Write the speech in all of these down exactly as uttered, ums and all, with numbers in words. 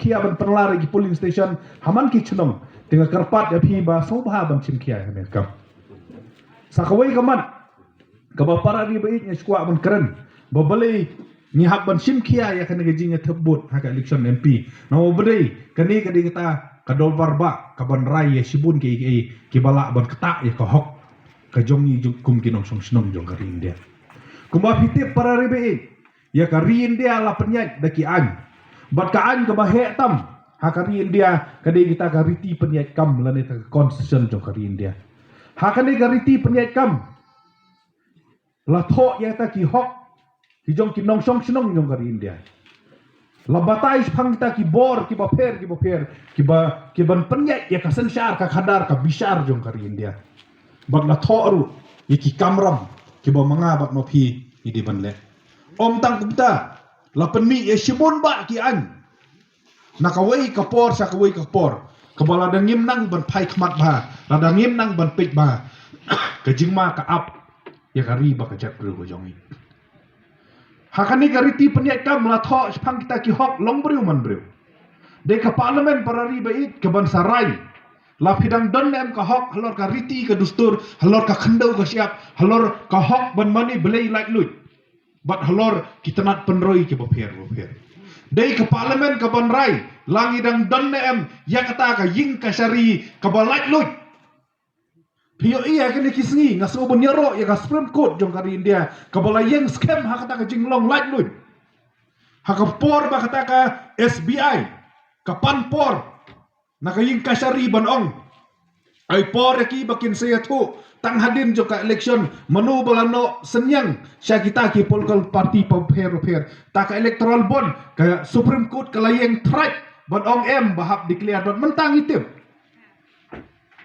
khia ban pynlar ïa ki polling station ha man ki chnong. Te nga kyrpad ïa phi ba sngewbha ban shim khia ïa kane ka kam. Sa kawei ka mat kaba para ri ba ïeit nga skwah ban kren ba balei ngi hap ban shim khia ïa kane ka jingïathep vote ha ka election M P. Namar ba dei kane ka dei kata ka dorbar ba ka ban rai ïa shibun ki, ki, kiba lah ban ktah ïa ka hok ka jong ngi jong kum ki nongshong shnong jong ka ri India. Kumba phi tip para ri ba ïeit, ïa ka ri India la pynïaid da ki aiñ. Bad ka aiñ kaba heh tam ha ka ri India ka dei kita ka riti pynïaid kam lane ka constitution jong ka ri India. Ha kane ka riti pynïaid kam la thoh ïa kita ki hok ki jong ki nongshong shnong jong ka ri India. La batai shaphang kita ki bor kiba pher kiba pher kiba, kiban pynïaid ïa ka synshar ka khadar ka bishar jong ka ri India. Bad la thoh ruh ïa ki kamram kiba ma nga bad ma phi ngi dei ban leh. Ym tang kumta, la pynmih ïa shibun bah ki aiñ na kawei ka por sha kawei ka por kaba lada ngim nang ban phai khmat bha, lada ngim nang ban peit bha, ka jingma ka ap ïa ka ri bad ka jaitbynriew ka jong ngi. Ha kane ka riti pynïaid kam la thoh shaphang kita ki hok long briew man briew. Dei ka parliament para ri ba ïeit kaban sa rai la phi dang don ne em ka hok halor ka riti ka dustur, halor ka khyndew ka shyiap, halor ka hok ban mane blei laitluid bad halor ki tnat pynroi kiba pher ba pher. Dei ka parliament kaban rai la ngi dang don ne em ïa kata ka ïing kashari kaba laitluid. Phi ïohi ha kine ki sngi nga sngew ban ïaroh ïa ka Supreme Court jong ka ri India kaba la ïeng skhem ha kata ka jinglong laitluid. Ha ka por ba kata ka S B I ka pan por na ka ïing kashari ban ong, ai por ïa ki ba kin sa ïathuh tang hadien jong ka election mano ba la noh synñiang sha kita ki political party ba pher ba pher. Ta ka electoral bond ka Supreme Court ka la ïeng thraj ban ong em ba hap declare dot mynta ngi tip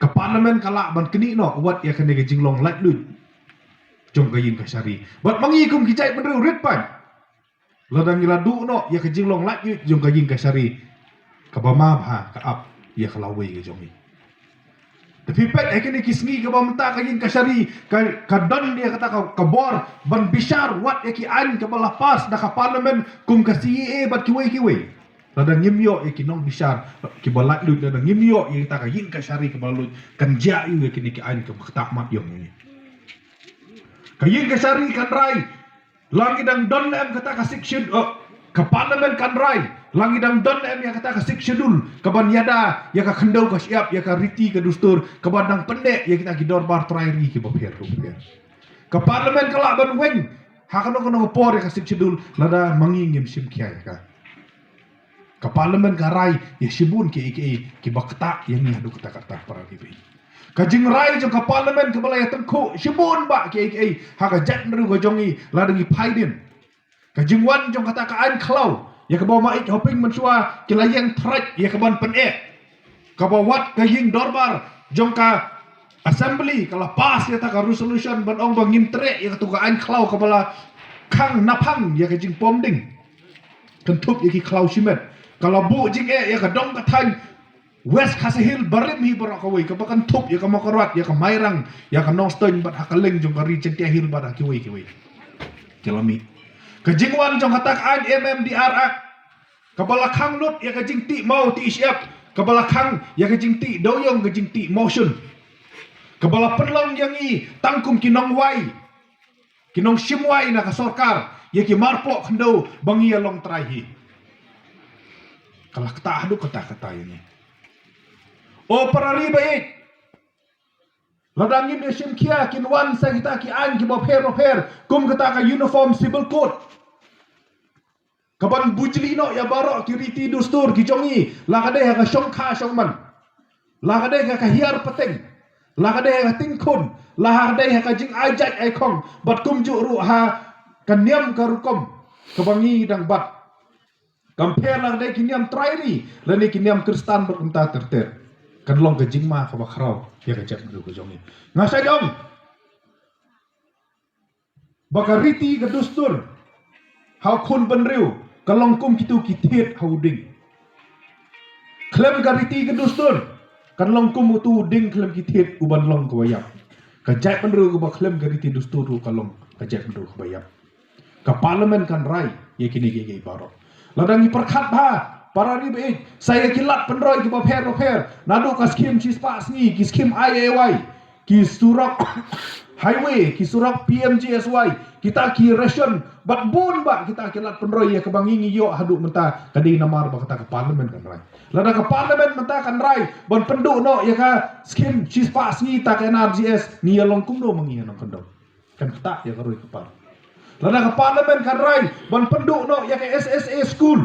ka parliament ka lah ban knieh noh wat ïa kane ka jinglong laitluid jong ka ïing kashari. Bad ma ngi kum ki jaitbynriew rit paid, lada ngi la duh noh ïa ka jinglong laitluid jong ka ïing kashari, kaba ma bha ka ap ïa ka lawei ka jong ngi. Te phi peit ha kine ki sngi kaba mynta ka ïing kashari ka, ka don ïa kata ka, ka bor ban bishar wat ïa ki aiñ kaba la pass da ka parliament kum ka C A A bad kiwei kiwei. Lada ngim ïoh ïa ki nongbishar kiba laitluid, lada ngim ïoh ïa kita ka ïing kashari kaba laitluid, kan jia aiu ïa kine ki aiñ kaba ktah mat jong ngi. Ka ïing kashari kan rai la ngi dang don em kata ka Sixth Schedule, oh, ka parliament kan rai la ngi dang don em ïa kata ka Sixth Schedule kaban ïada ïa ka khyndew ka shyiap, ïa ka riti ka dustur, kaban dang pynneh ïa kita ki dorbar trai ri kiba pher kiba pher. Ka parliament ka lah ban weng ha kano kano ka por ïa ka Sixth Schedule lada ma ngi ngim shim khia ïa ka. Ka parliament ka rai ïa shibun kiei kiei kiba ktah ïa ngi haduh katta katta para ri ba ïeit. Ka jingrai jong ka parliament kaba la ïa tyngkhuh shibun bah kiei kiei ha ka jaitbynriew ka jong ngi lada ngi phai dien. Ka jingwan jong kata ka aiñ khlaw ïa kaba ma ïeit hoping mynshuwa ki la ïeng thraj ïa kaban pynneh. Kaba wat ka ïing dorbar jong ka assembly ka la pass ïa kata ka resolution ban ong ba ngin treh ïa kata ka aiñ khlaw kaba la khang naphang ïa ka jingpom ding. Kynthup ïa ki khlaw shimet. Ka la buh jingeh ïa ka dong ka thaiñ West Khasi Hills barim hi baroh kawei, kaba kynthup ïa ka Mawkyrwat, ïa ka Mairang, ïa ka Nongstoiñ bad ha ka liang jong ka ri Jaintia Hills bad ha kiwei kiwei. Ki la mih. Ka jingwan jong kata ka aiñ M M D R Act kaba la khang lut ïa ka jingtih maw tih shyiap, kaba la khang ïa ka jingtih dewïong, ka jingtih mawshun, kaba la pynlong ïa ngi tang kum ki nongwai, ki nongshim wai na ka sorkar ïa ki marpoh khyndew ba ngi ïa long trai hi. Ka la ktah haduh katta katta ïa ngi. O para ri ba ïeit, lada ngim ïa shim khia kin wan sa kita ki aiñ kiba pher ba pher kum kata ka Uniform Civil Code kaban bujli noh ïa baroh ki riti dustur ki jong ngi, la ka dei ha ka shongkha shongman, la ka dei ha ka hiar pateng, la ka dei ha ka tyngkhun, la ka dei ha ka jingai jait ai khong bad kumjuh ruh ha ka niam ka rukom kaba ngi dang bat. Kam pher la ka dei ki niam trai ri lane ki niam Khristan bad kumta ter ter. Kan long ka jingma kaba khraw ïa ka jaitbynriew ka jong ngi. Nga sa ong ba ka riti ka dustur ha u khun bynriew ka long kum kitu ki thied ha u dieng. Khlem ka riti ka dustur kan long kum utu u dieng khlem ki thied uban long kaba ïap. Ka jaitbynriew kaba khlem ka riti dustur ruh ka long ka jaitbynriew kaba ïap. Ka parliament kan rai ïa kine kiei kiei baroh. Lada ngi pyrkhat bha Para ri baieit, sa ïa ki lad pynroi kiba pher ba pher, naduh ka skim shispah sngi, ki skim I A Y, ki surok highway, ki surok P M G S Y, kita ki ration, bad bun bah kita ki lad pynroi ïa kaba ngi ngi ïoh haduh mynta, ka dei namar ba kata ka parliament kan rai. Lada ka parliament mynta kan rai ban pynduh noh ïa ka skim shispah sngi ta ka N R G S, ngi ïa long kumno ma ngi ïa nongkyndong? Kan ktah ïa ka roi ka par. Lada ka parliament kan rai ban pynduh noh ïa ka S S A school,